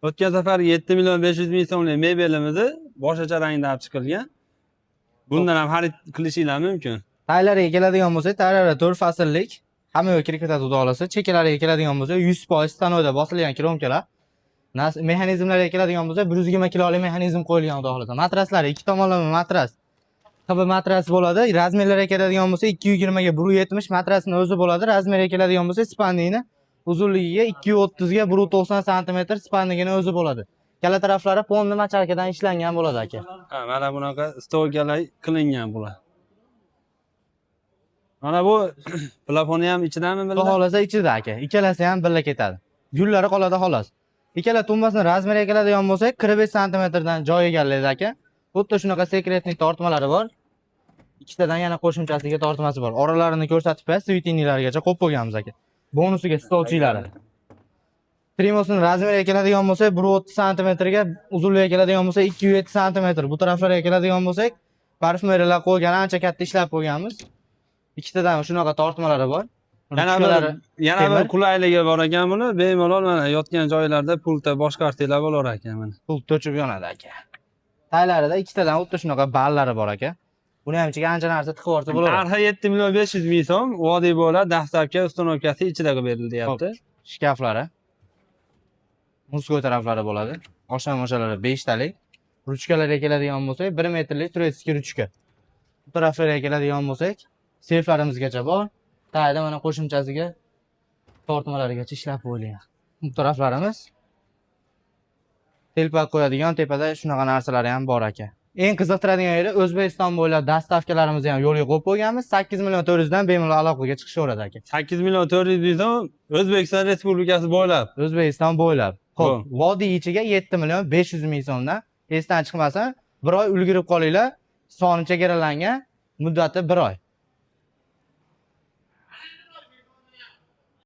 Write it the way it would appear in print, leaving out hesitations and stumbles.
O'tgan safar 7 million 500 ming so'mlik mebelimizni boshqacha rangda olib chiqilgan. Bundan ham xarid qilishinglar mumkin. Taylariga keladigan bo'lsak, taylari 4 fasllik, hamma yo'l kirib ketadi, xudo xohlasa. Chekalariga keladigan bo'lsak, 100% stanokda bosilgan кромка lar. Mexanizmlarga keladigan bo'lsak, 120 kilolik mexanizm qo'yilgan, xudo xohlasa. Matraslari ikki tomonlama matras. HB matras bo'ladi. Размер larga keladigan bo'lsa, 220 ga 170 matrasini o'zi bo'ladi. Размер ga keladigan bo'lsa, спальник ni uzunligiga 230 ga 190 santimetr спальник ini o'zi bo'ladi. Kala taraflari полный мочалка dan ishlangan bo'ladi, aka. Ha, mana bunaqa стойка lar qilingan bular. Mana bu plafoni ham ichidami Xudo birga? xohlasa, ichida, aka. Ikkalasi ham birga ketadi. Gullari qoladi xolos. Ikkala tumbasini размер iga keladigan bo'lsak, 45 santimetrdan joy egallaydi, aka. Xuddi shunaqa секретный tortmalari bor. Ikkitadan yana qo'shimchasiga tortmasi bor. Oralarini ko'rsatib qo'yasiz, светильник largacha qo'yib qo'yganmiz, aka. Bonusiga stolchiklari. Trimosini размер iga keladigan bo'lsak, 1.30 santimetrga, uzunligiga keladigan bo'lsak, 2.7 santimetr. Bu taraflarga keladigan bo'lsak, parfyumeriyalar qo'ygan, ancha katta ishlab qo'yganmiz. Ikkitadan shunaqa tortmalari bor. Yana bir Ruchkalari yana bir temir. Qulayligi bor ekan buni. Bemalol mana yotgan joylarda pultda boshqarsanglar bo'lar ekan mana. Pult o'chib yonadi, aka. Taylarida ikkitadan xuddi shunaqa ballari bor, aka. Buni ham ichiga ancha narsa tiqib yuborsa bo'ladi. Narxi 7 million 500 ming so'm. Vodiy bo'ladi, доставка, установка si ichida qilib berildi deyapti. Shkaflari. Мужской taraflari bo'ladi. Oshna moshalari 5 talik. Ruchkalarga keladigan bo'lsak, 1 metrlik турецкий ruchka. Bu taraflarga keladigan bo'lsak, seyflarimizgacha bor. Tagida mana qo'shimchasiga tortmalarigacha ishlab qo'yilgan. Bu taraflarimiz telpak qo'yadigan tepada shunaqa narsalari ham bor, aka. Eng qiziqtiradigan yeri, O'zbekiston bo'ylab доставка larimizni ham yo'lga qo'yib qo'yganmiz. 8 million 400 dan bemalol aloqaga chiqishaveradi, aka. 8 million 400 ming so'm, O'zbekiston Respublikasi bo'ylab. O'zbekiston bo'ylab. Xo'p, Xo'p. vodiy ichiga 7 million 500 ming so'mdan. Esdan chiqmasin, bir oy ulgurib qolinglar. Soni chegaralangan, muddati bir oy.